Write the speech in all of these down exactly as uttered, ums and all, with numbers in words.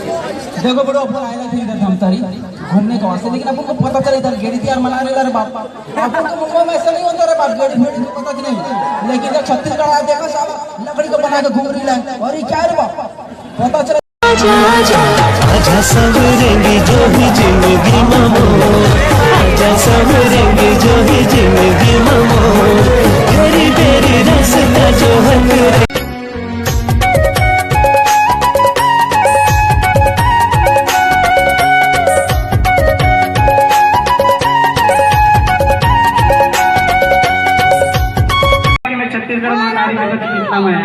देखो बड़ो, अपन आए थे इधर धमतरी घूमने के वास्ते, लेकिन अपन को पता चला इधर गेड़ी तिहार मना रहे रे बाप। अपन को मुंबई में ऐसा नहीं होता रे बाप, गेड़ी फेड़ी तो पता नहीं, लेकिन जब छत्तीसगढ़ आया देखा साला लकड़ी को बना के घूम रही है, और ये क्या है रे बाप, पता चला। आजा, आजा, आजा, सावरेंगी जो ही जिंदगी मामो। आजा, सावरेंगी जो ही जिंदगी मामो। तेरी, तेरी रास्ता जो हक मैं छत्तीसगढ़ महारानी के प्रति चिंता में है।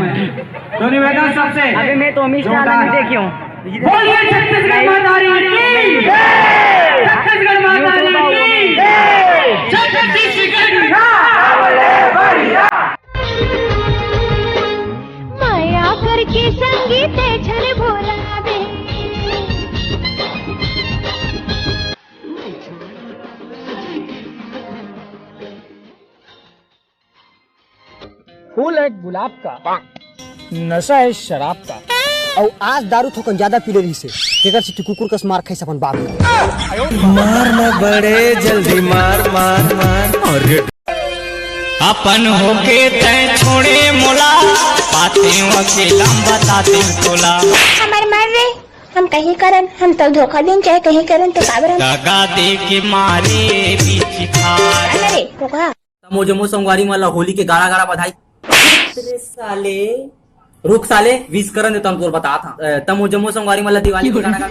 तो निवेदन सबसे अबे मैं तो अमित शाह जोरदार। नहीं देखी हूँ। बोलिए छत्तीसगढ़ महारानी की। छत्तीसगढ़ महारानी की। छत्तीसगढ़। माया करके संगीत झन भोला दे। फूल है गुलाब का, नशा है शराब का। अउ आज दारू थोकन ज्यादा पी ले रहिस हे, तेकर सेती कुकुर कस मार खाइस अपन बाप का। मार न बड़े, जल्दी मार, मार, मार। अरे अपन होके तै छोड़े मोला, बातें अकेला बता दे तोला। हमर मर रे, हम कहीं करन, हम तो धोखा देन चाहे कहीं करन तो काबर हम दगा दे के मारे बीच खार। अरे, रोका। तमो जम्मो संगवारी मन ला होली के गाड़ा गाड़ा बधाई। अरे साले, रुक साले, विश करन दे, तम तोर बतात हंव। अ, तमो जम्मो संगवारी मन ला दिवाली के गाड़ा गाड़ा।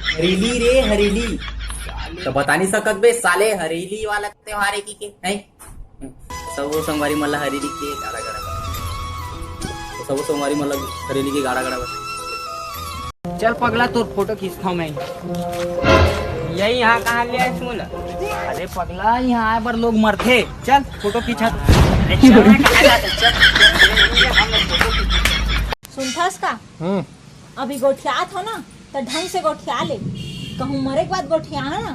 हरेली रे हरेली, तो बता नहीं सकत बे साले, हरेली वाला त्योहार है कि के, हैं? सबो संगवारी मन ला हरेली के गाड़ा गाड़ा बधाई। सबो संगवारी मन ला हरेली के गाड़ा गाड़ा बधाई। चल पगला, तोर फोटो खींचथव मैं। यही यहाँ कहाँ ले आए तू ला? अरे पगला, यहाँ आए बर लोग मरथे। चल फोटो खींचा। अरे चल ना, कहाँ जाते? चल। सुनथस का? हम्म। अभी गोठियात हो ना, त ढंग से गोठिया ले। कहूँ मरे के बाद गोठिया ना,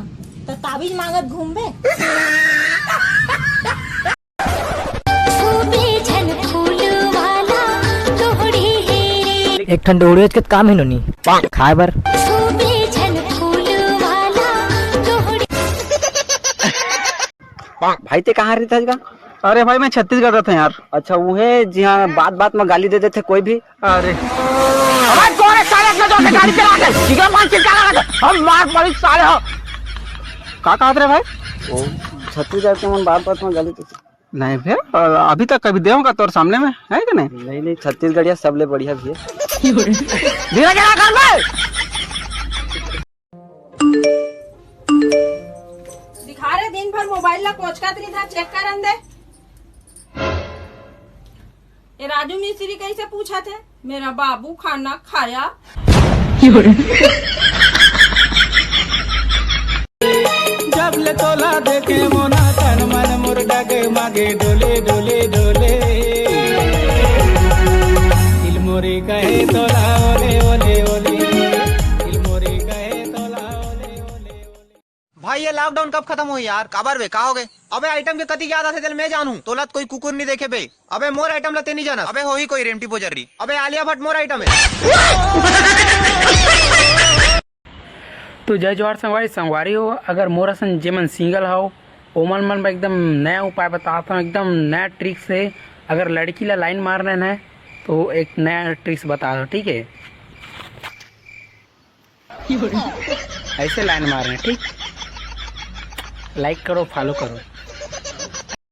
त ताबीज मांगत घूमबे। खूबे झन फूल वाला डोहड़ी हे रे। एक ठन डोहड़ी के काम हे नोनी, खाए बर। खूबे झन फूल वाला डोहड़ी। भाई ते कहाँ रहता है? अरे भाई, मैं छत्तीसगढ़ रहता हूँ यार। अच्छा, वो है जिहाँ बात बात में गाली दे देथे कोई भी। अरे अबे तोरे साले इतना जोर से गाड़ी चला के, ठीक है, मार चिल्ला लगा दे। हम मार पड़ी साले हो। का कहत रहे भाई? वो छत्तीसगढ़ के मन बात बात में गाली देथे। नहीं भैया, अ, अभी तक कभी देहूँ का तोर सामने में, है कि नहीं? नहीं, नहीं, छत्तीसगढ़िया सबले बढ़िया भैया। धीरे चला कर बे। दिखा रे, दिन भर मोबाइल ला कोचकत रहिथे, चेक करन दे। ये राजू मिस्त्री कैसे पूछत हे, मेरा बाबू खाना खाया? जब ले तोला देखे मोना तन मन मोर डगे मगे डोले डोले डोले। दिल मोरी कहे तोला ओले ओले ओले। दिल मोरी कहे तोला ओले ओले ओले। भाई, ये लॉकडाउन कब खत्म होही यार? काबर बे, का हो गए? अबे आइटम के कति ज्यादा थे, तेल मैं जानू। तोला त कोई कुकुर नहीं देखे बे। अबे मोर आइटम ला ते नहीं जाना। अबे होही कोई रेमटी पोजर्री। अबे आलिया भट्ट मोर आइटम है। तो जय जोहार संगवारी, संगवारी हो, अगर मोर असन जेमन सिंगल हो, ओमन मन बर एकदम नया उपाय बताता हूँ, एकदम नया ट्रिक्स है। अगर लड़की ला लाइन मारना है तो एक नया ट्रिक्स बता दो, ठीक है? ऐसे लाइन मारना है, ठीक? लाइक करो, फॉलो करो।